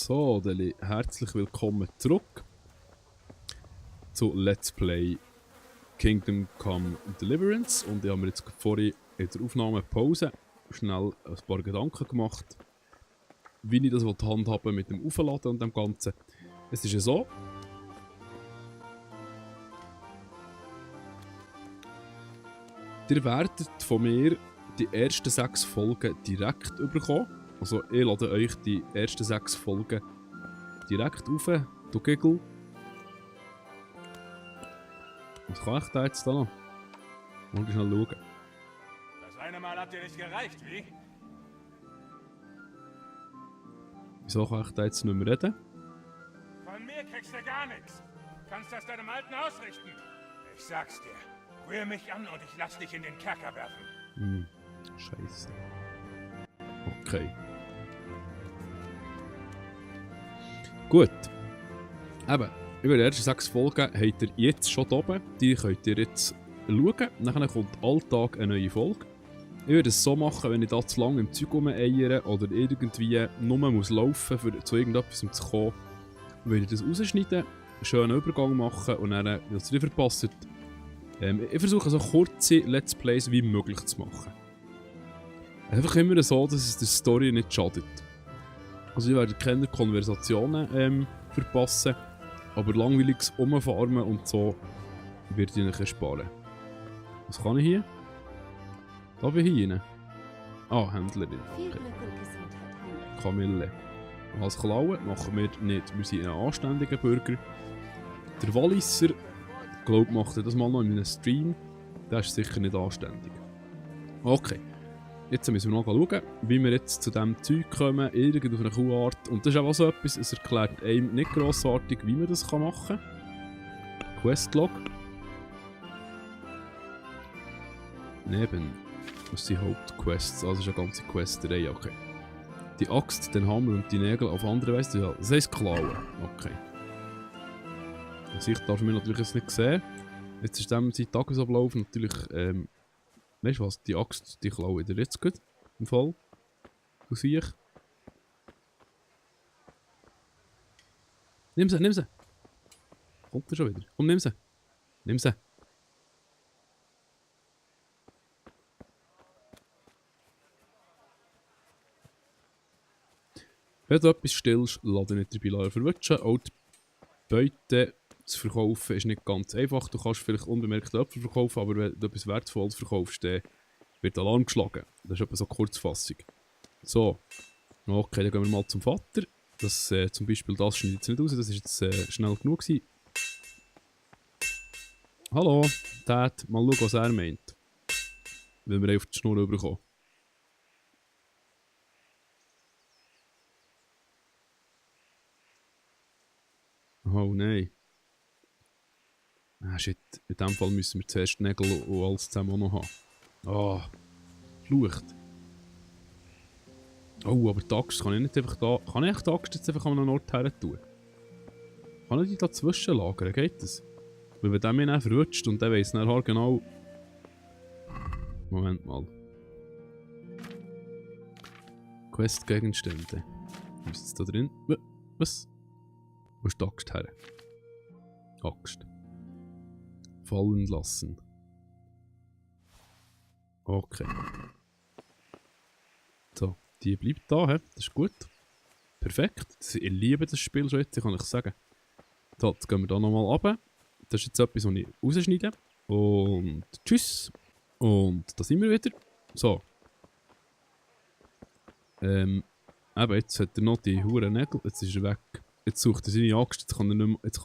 So, Deli, herzlich willkommen zurück zu Let's Play Kingdom Come Deliverance. Und ich habe mir jetzt vorhin in der Aufnahmepause schnell ein paar Gedanken gemacht, wie ich das handhaben mit dem Aufladen und dem Ganzen. Es ist ja so, ihr werdet von mir die ersten 6 Folgen direkt bekommen. Also ich lade euch die ersten 6 Folgen direkt auf, du Giggle. Was kann ich da jetzt da noch? Mal schnell schauen. Das eine Mal hat dir nicht gereicht, wie? Wieso kann ich da jetzt nicht mehr reden? Von mir kriegst du gar nichts. Kannst das deinem Alten ausrichten. Ich sag's dir. Rühr mich an und ich lass dich in den Kerker werfen. Scheiße. Okay. Gut. Eben, über die ersten 6 Folgen habt ihr jetzt schon da oben. Die könnt ihr jetzt schauen. Dann kommt alltag eine neue Folge. Ich würde es so machen, wenn ich da zu lange im Zeug rumeiere oder irgendwie nur muss laufen muss, zu irgendetwas zu kommen, würde ich das rausschneiden, einen schönen Übergang machen und dann, was ihr verpasst, ich versuche so kurze Let's Plays wie möglich zu machen. Einfach immer so, dass es der Story nicht schadet. Also ich werde keine Konversationen verpassen, aber langweiliges Umfarmen und so werde ich nicht ersparen. Was kann ich hier? Darf ich hier rein? Ah, Händlerin. Okay. Kamille. Als klauen machen wir nicht. Wir sind ein anständiger Bürger. Der Walliser, ich glaube, macht das mal noch in einem Stream. Der ist sicher nicht anständig. Okay. Jetzt müssen wir noch schauen, wie wir jetzt zu diesem Zeug kommen, irgendwie auf eine Kuhart. Und das ist auch so etwas, es erklärt einem nicht grossartig, wie man das machen kann. Questlog. Neben. Das sind Hauptquests, also ist eine ganze Questerei, okay. Die Axt, den Hammer und die Nägel auf andere Weise, ja, das heisst klauen, okay. Also ich darf mir natürlich jetzt nicht sehen. Jetzt ist dem sein Tagesablauf natürlich, weißt du was, die Axt, die klaue ich dir jetzt gut, im Fall. Du siehst. Nimm sie, nimm sie! Kommt er schon wieder? Komm, nimm sie! Nimm sie! Wenn du etwas stillst, lade nicht dabei verwutschen. Auch die Beute zu verkaufen ist nicht ganz einfach. Du kannst vielleicht unbemerkt Äpfel verkaufen, aber wenn du etwas Wertvolles verkaufst, dann wird Alarm geschlagen. Das ist etwa so Kurzfassung. So. Okay, dann gehen wir mal zum Vater. Das, zum Beispiel das schneidet jetzt nicht raus, das war jetzt schnell genug gewesen. Hallo, Dad, mal schauen, was er meint. Wenn wir auf die Schnur rüberkommen. Oh nein. Ah shit, in dem Fall müssen wir zuerst Nägel und alles zusammen auch noch haben. Ah, flucht. Oh, aber die Axt kann ich nicht einfach da... Kann ich die Axt jetzt einfach an einen Ort her tun? Kann ich die da zwischenlagern? Geht das? Weil wenn der mich dann verrutscht und der weiss nachher genau... Moment mal. Quest-Gegenstände. Was ist da drin? Was? Wo ist die Axt her? Axt. Fallen lassen. Okay. So, die bleibt da, he? Das ist gut. Perfekt. Ich liebe das Spiel schon jetzt, kann ich sagen. So, jetzt gehen wir da nochmal runter. Das ist jetzt etwas, was ich rausschneide. Und tschüss. Und da sind wir wieder. So. Eben, jetzt hat er noch die Huren Nägel. Jetzt ist er weg. Jetzt sucht er seine Axt. Jetzt kann er nicht mehr, jetzt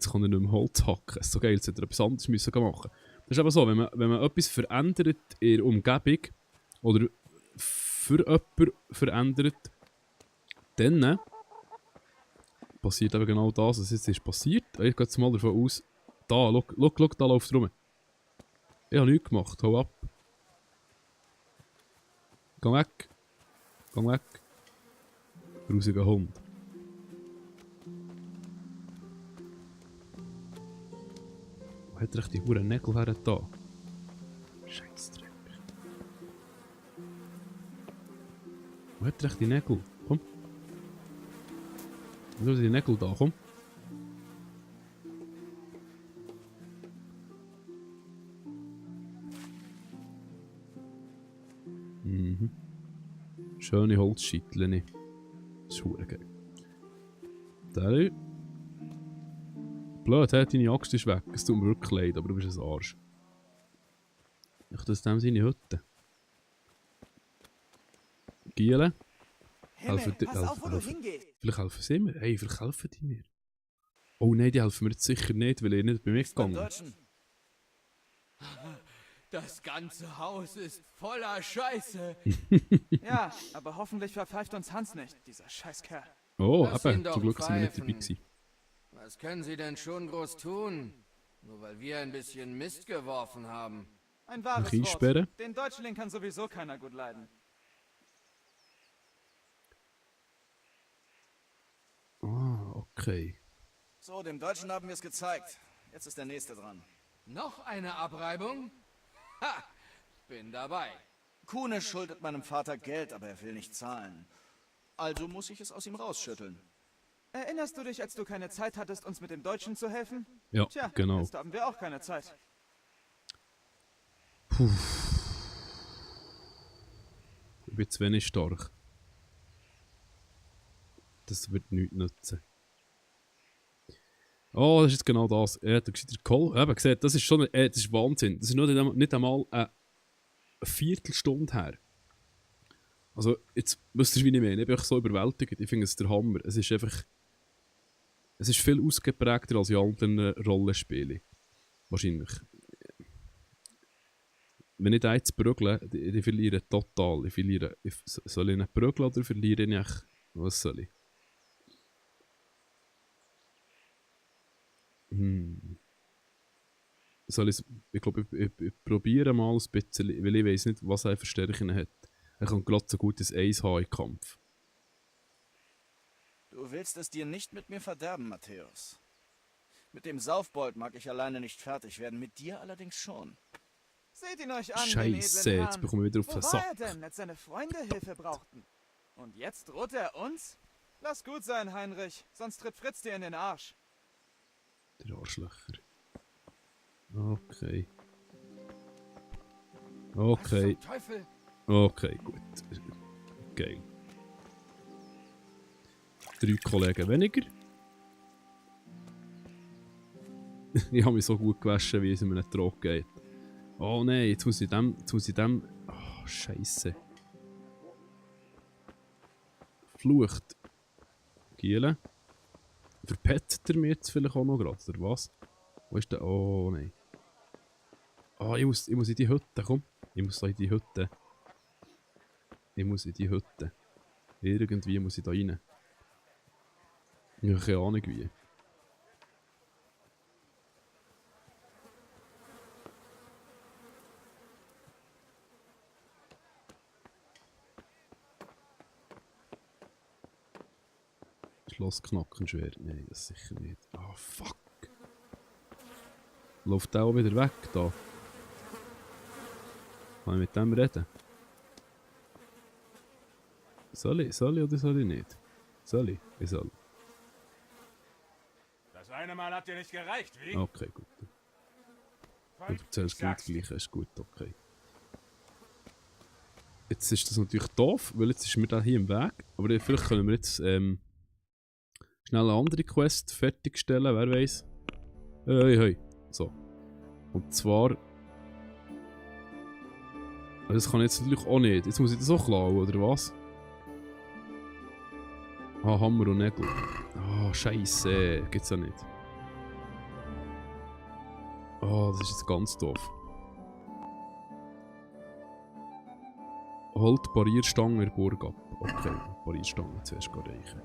kann er nicht mehr Holz hacken. Das ist so geil, jetzt hätte er etwas anderes müssen machen. Das ist aber so, wenn man etwas verändert in der Umgebung oder für jemanden verändert, dann passiert eben genau das, was jetzt ist passiert. Ich gehe jetzt mal davon aus, da, schau, da läuft rum. Ich habe nichts gemacht, hau ab. Geh weg. Geh weg. Grusiger Hund. Hat er die Huren Nägel her da? Scheißdreck. Wo hat er echt die Nägel? Komm. Wo sind die Nägel da? Komm. Mhm. Schöne Holzscheitel. Das ist verdammt geil. Der. Blöd, deine Axt ist weg. Es tut mir wirklich leid, aber du bist ein Arsch. Ich tue dem seine Hütte. Giele. Himmel, pass auf, wo du hingehst. Vielleicht helfen sie mir. Hey, vielleicht helfen die mir. Oh nein, die helfen mir jetzt sicher nicht, weil ich nicht bei mir gegangen bin. Das ganze Haus ist voller Scheiße. Ja, aber hoffentlich verpfeift uns Hans nicht, dieser Scheißkerl. Oh, Lass ihn eben, doch zum Glück sind wir nicht pfeifen. dabei gewesen. Was können sie denn schon groß tun? Nur weil wir ein bisschen Mist geworfen haben. Ein wahres Noch einsperren? Wort. Den Deutschling kann sowieso keiner gut leiden. Ah, okay. So, dem Deutschen haben wir es gezeigt. Jetzt ist der Nächste dran. Noch eine Abreibung? Ha! Bin dabei. Kuhne schuldet meinem Vater Geld, aber er will nicht zahlen. Also muss ich es aus ihm rausschütteln. Erinnerst du dich, als du keine Zeit hattest, uns mit dem Deutschen zu helfen? Ja, Tja, genau. jetzt haben wir auch keine Zeit. Puh. Ich bin zu wenig stark. Das wird nichts nützen. Oh, das ist jetzt genau das. Er hat gesagt, eben gesagt, das ist schon das ist Wahnsinn. Das ist nicht einmal eine Viertelstunde her. Also, jetzt wisst ihr, wie ich meine. Ich bin einfach so überwältigt. Ich finde es der Hammer. Es ist einfach. Es ist viel ausgeprägter als in anderen Rollenspielen. Wahrscheinlich. Wenn ich da jetzt prügle, ich verliere total. Soll ich nicht prügeln oder verliere ich echt? Was soll ich? Ich glaube, ich probiere mal ein bisschen, weil ich weiß nicht, was er für Stärken hat. Er kann gerade so gut ein Eis haben im Kampf. Du willst es dir nicht mit mir verderben, Matthäus. Mit dem Saufbold mag ich alleine nicht fertig werden, mit dir allerdings schon. Seht ihn euch an, den Scheiße, edlen jetzt Herrn. bekommen wir wieder auf Wo den war Sack. er denn, als seine Freunde Hilfe brauchten? Und jetzt droht er uns? Lass gut sein, Heinrich, sonst tritt Fritz dir in den Arsch. Der Arschlöcher. Okay. Okay. Was zum Teufel? Okay, gut. Geil. 3 Kollegen weniger. Ich habe mich so gut gewaschen, wie es in einem Trog geht. Oh nein, jetzt muss ich dem... Oh, Scheiße. Flucht. Giele. Verpetzt er mir jetzt vielleicht auch noch gerade, oder was? Wo ist der? Oh nein. Oh, ich muss in die Hütte, komm. Ich muss da in die Hütte. Ich muss in die Hütte. Irgendwie muss ich da rein. Ich habe keine Ahnung wie. Schlossknackenschwert? Nein, das sicher nicht. Ah, fuck. Läuft der auch wieder weg da? Kann ich mit dem reden? Soll ich oder soll ich nicht? Soll ich? Ich soll. Das eine Mal hat dir nicht gereicht, wie? Okay, gut. Du erzählst genau das Gleiche, ist gut, okay. Jetzt ist das natürlich doof, weil jetzt ist mir da hier im Weg. Aber vielleicht können wir jetzt schnell eine andere Quest fertigstellen, wer weiß. Hey. So. Und zwar... Das kann ich jetzt natürlich auch nicht. Jetzt muss ich das auch klauen, oder was? Ah, Hammer und Nägel. Ah, Scheiße. Gibt's ja nicht. Ah, das ist jetzt ganz doof. Holt Barrierstange in der Burg ab. Okay, Barrierstange zuerst reichen.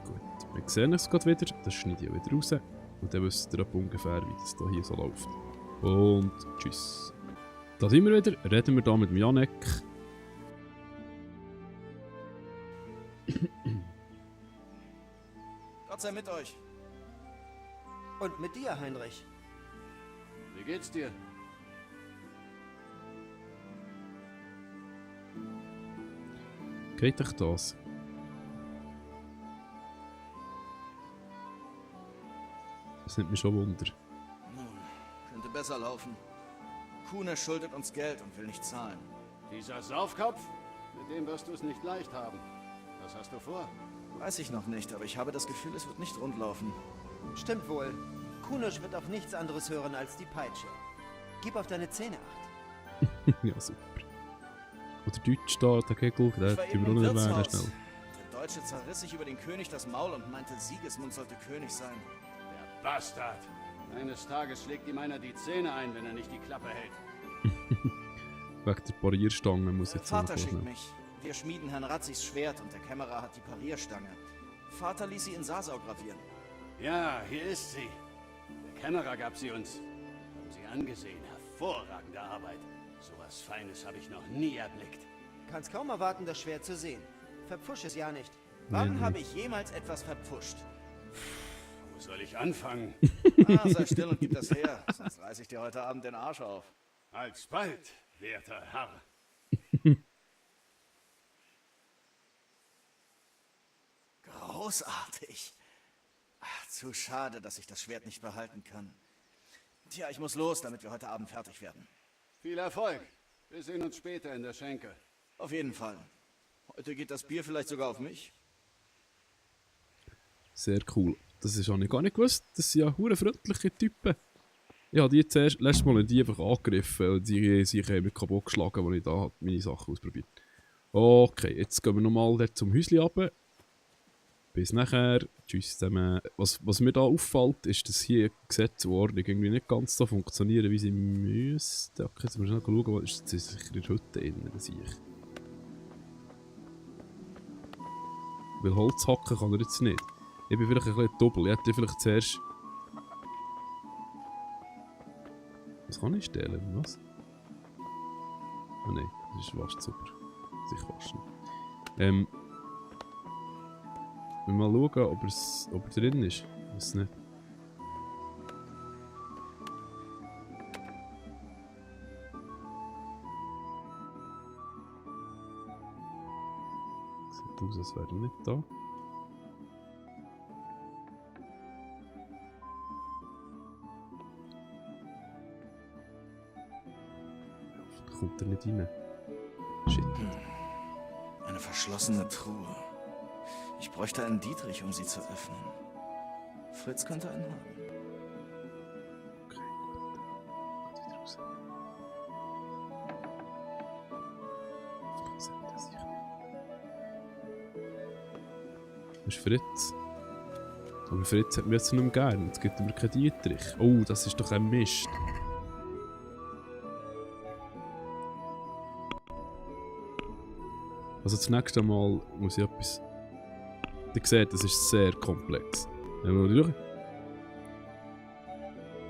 Gut, wir sehen es gerade wieder. Das schneide ich wieder raus. Und dann wisst ihr ungefähr, wie das hier so läuft. Und tschüss. Da sind wir wieder. Reden wir da mit dem Janek. Gott sei mit euch. Und mit dir, Heinrich. Wie geht's dir? Geht euch das? Das nimmt mich schon Wunder. Nun, könnte besser laufen. Kuhne schuldet uns Geld und will nicht zahlen. Dieser Saufkopf? Mit dem wirst du es nicht leicht haben. Was hast du vor? Weiß ich noch nicht, aber ich habe das Gefühl, es wird nicht rundlaufen. Stimmt wohl. Kunosch wird auf nichts anderes hören als die Peitsche. Gib auf deine Zähne acht. Ja, super. Oder Deutsch da, der Kegel, der Ich war tun eben wir im auch nicht erwähnen, Wirtshaus. schnell. Der Deutsche zerriss sich über den König das Maul und meinte, Sigismund sollte König sein. Der Bastard! Eines Tages schlägt ihm einer die Zähne ein, wenn er nicht die Klappe hält. Wegen der Parierstange muss ich jetzt noch Vater schickt vornehmen. mich. Wir schmieden Herrn Ratzis Schwert und der Kämmerer hat die Parierstange. Vater ließ sie in Sasau gravieren. Ja, hier ist sie. Der Kämmerer gab sie uns. Haben sie angesehen. Hervorragende Arbeit. Sowas Feines habe ich noch nie erblickt. Kannst kaum erwarten, das Schwert zu sehen. Verpfusch es ja nicht. Wann Nee. habe ich jemals etwas verpfuscht? Wo soll ich anfangen? Sei still und gib das her, sonst reiß ich dir heute Abend den Arsch auf. Alsbald, werter Herr. Großartig. Ach, zu schade, dass ich das Schwert nicht behalten kann. Tja, ich muss los, damit wir heute Abend fertig werden. Viel Erfolg. Wir sehen uns später in der Schenke. Auf jeden Fall. Heute geht das Bier vielleicht sogar auf mich. Sehr cool. Das ist auch nicht gar nicht gewusst. Das sind ja hure freundliche Typen. Ich habe die zuerst, letztes Mal die einfach angegriffen und die haben mich kaputt geschlagen, als ich da meine Sachen ausprobiert. Okay, jetzt gehen wir nochmal dort zum Häuschen runter. Bis nachher. Tschüss zusammen. Was mir da auffällt, ist, dass hier Gesetzordnung irgendwie nicht ganz so funktionieren, wie sie müsste. Okay, jetzt müssen wir schnell schauen, was ist das sicher in der Hütte drin, das sehe ich. Weil Holz hacken kann er jetzt nicht. Ich bin vielleicht ein bisschen doppelt. Ich hätte vielleicht zuerst... Was kann ich stehlen? Was? Oh nein, das ist waschen, super. Sich waschen. Wir mal schauen, ob er drin ist. Ich weiß nicht. Sieht aus, als wäre er nicht da. Da kommt er nicht rein. Shit. Eine verschlossene Truhe. Ich bräuchte einen Dietrich, um sie zu öffnen. Fritz könnte einen haben. Okay, gut. Geht wieder raus. Was hat er sich? Das ist Fritz. Aber Fritz hat mir jetzt nicht mehr gern. Jetzt gibt er mir keinen Dietrich. Oh, das ist doch ein Mist. Also das nächste Mal muss ich etwas... Ihr seht, das ist sehr komplex. Mal schauen.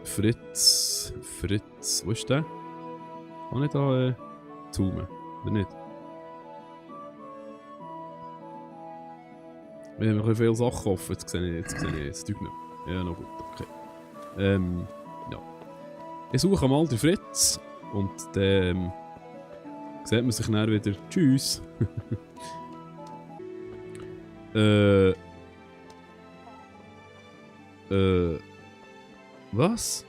Fritz... Wo ist der? Kann ich da zoomen? Oder nicht? Wir haben noch viele Sachen offen. Jetzt sehe ich jetzt nicht. Ja, noch gut, okay. Ja. Ich suche mal den Fritz und dann sieht man sich dann wieder. Tschüss! Was?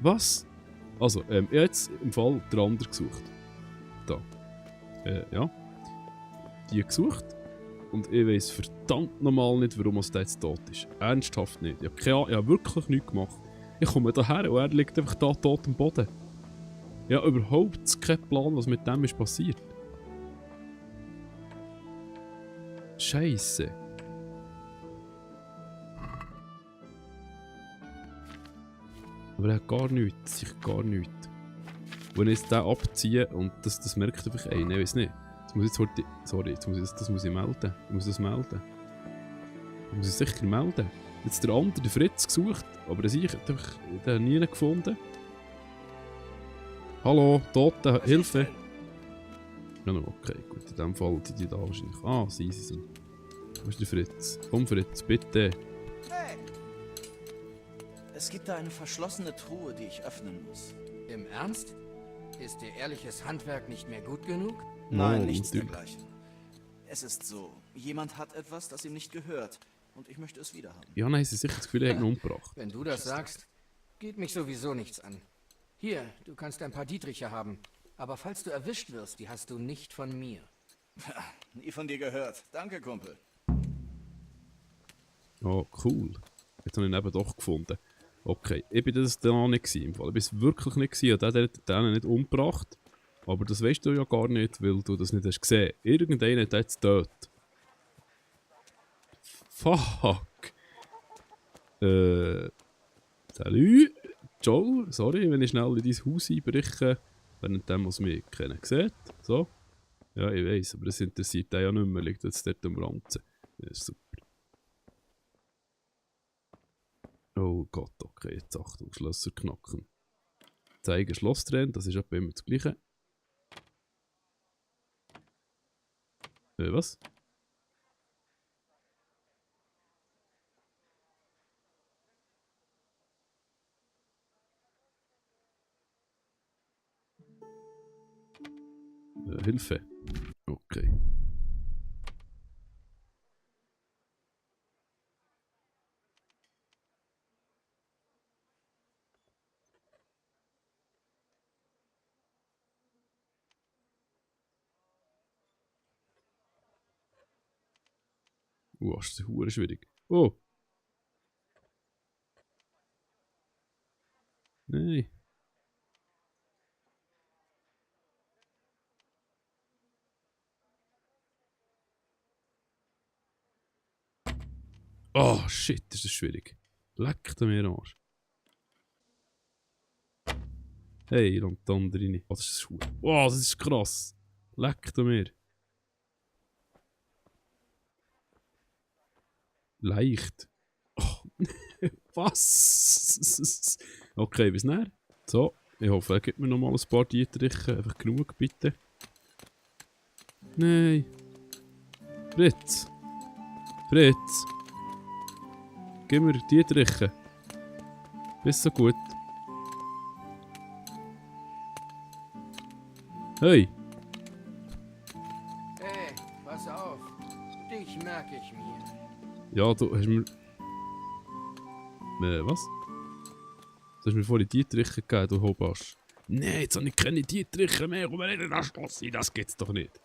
Was? Also, ich habe jetzt im Fall den anderen gesucht. Da. Ja. Die gesucht. Und ich weiss verdammt nochmal nicht, warum er jetzt tot ist. Ernsthaft nicht. Ich habe wirklich nichts gemacht. Ich komme daher und er liegt einfach da tot am Boden. Ich habe überhaupt keinen Plan, was mit dem ist passiert. Scheisse. Aber er hat gar nichts, sicher gar nichts. Wenn ich jetzt den abziehe und das merkt einfach einer, ich weiß nicht. Das muss jetzt heute... Sorry, das muss ich melden. Ich muss das melden. Ich muss es sicher melden. Jetzt der andere, der Fritz, gesucht, aber ich habe nie gefunden. Hallo, Tote, Hilfe! Ja, okay, gut, in dem Fall die da wahrscheinlich. Ah, sie sind. Wo ist der Fritz? Komm Fritz, bitte. Hey! Es gibt da eine verschlossene Truhe, die ich öffnen muss. Im Ernst? Ist dir ehrliches Handwerk nicht mehr gut genug? Nein, Oh, nichts natürlich. dergleichen. Es ist so, jemand hat etwas, das ihm nicht gehört. Und ich möchte es wieder haben. Ja, nein, sie sicher das Gefühl, er hat ihn umgebracht. Wenn du das sagst, geht mich sowieso nichts an. Hier, du kannst ein paar Dietriche haben. Aber falls du erwischt wirst, die hast du nicht von mir. Nie von dir gehört. Danke, Kumpel. Oh, cool. Jetzt habe ich ihn eben doch gefunden. Okay, ich bin das da nicht gewesen, im Fall. Ich bin es wirklich nicht gewesen. Und der hat den nicht umgebracht. Aber das weißt du ja gar nicht, weil du das nicht hast gesehen. Irgendeiner hat jetzt tot. Fuck. Salut. Ciao. Sorry, wenn ich schnell in dein Haus einbreche, während dem, was mich kennen sieht. So. Ja, ich weiss, aber das interessiert den ja nicht mehr. Liegt jetzt dort am Ranzen. Ja, super. Oh Gott, okay, jetzt Achtung, Schlösser knacken. Zeigen Schloss drehen, das ist etwa immer das Gleiche. Was? Hilfe. Okay. Das ist verdammt schwierig. Oh! Nein. Oh, shit, das ist schwierig. Leckt mir am Arsch. Hey, und die andere rein. Oh, das ist schwul. Oh, das ist krass. Leckt mir. Leicht. Oh, was? Okay, bis näher. So, ich hoffe, er gibt mir noch mal ein paar Dietriche. Einfach genug, bitte. Nein. Fritz. Fritz. Gib mir Dietriche. Bist so gut. Hey. Hey, pass auf. Dich merke ich mir. Ja, du hast mir... was? Du hast mir vorhin Dietriche gegeben, du Hobasch. Nein, jetzt habe ich keine Dietriche mehr. Komm nicht in das Schloss rein, das gibt's doch nicht.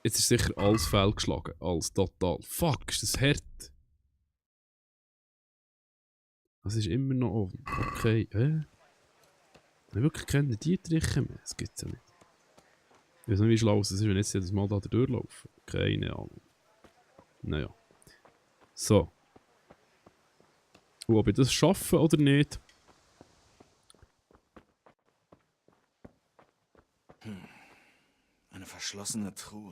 Jetzt ist sicher alles fehlgeschlagen. Alles total. Fuck, ist das hart. Das ist immer noch offen. Okay, Ich habe wirklich keine Dietriche mehr. Das gibt's ja nicht. Ich weiß nicht, wie schlau es ist, wenn jetzt jedes Mal da durchlaufen. Keine Ahnung. Naja. So. Und ob ich das schaffe oder nicht. Eine verschlossene Truhe.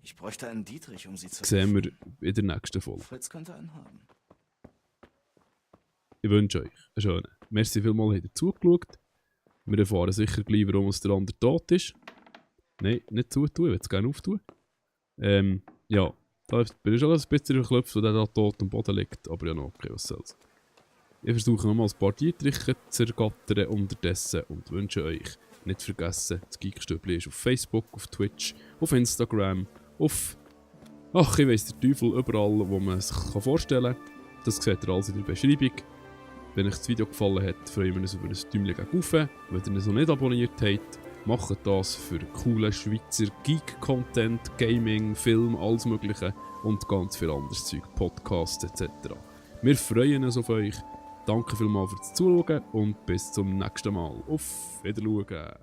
Ich bräuchte einen Dietrich, um sie zu Sehen wir öffnen. in der nächsten Folge. Fritz könnte einen haben. Ich wünsche euch einen schönen. Merci vielmals, dass ihr zugeschaut. Wir erfahren sicher gleich, warum der andere tot ist. Nein, nicht zutun, ich würde es gerne auftun. Ja, da bin ich schon ein bisschen verklopft, wo der da tot am Boden liegt. Aber ja, noch okay, was soll's. Ich versuche nochmal ein paar Dietriche zu ergattern unterdessen und wünsche euch, nicht vergessen, das Geekstübli ist auf Facebook, auf Twitch, auf Instagram, auf... Ach, ich weiss, der Teufel, überall, wo man es sich vorstellen kann. Das seht ihr alles in der Beschreibung. Wenn euch das Video gefallen hat, freuen wir uns über ein Däumchen gegen rauf. Wenn ihr es noch nicht abonniert habt, macht das für coolen Schweizer Geek-Content, Gaming, Film, alles mögliche und ganz viel anderes Zeug, Podcasts etc. Wir freuen uns auf euch. Danke vielmals fürs Zuschauen und bis zum nächsten Mal. Auf Wiedersehen.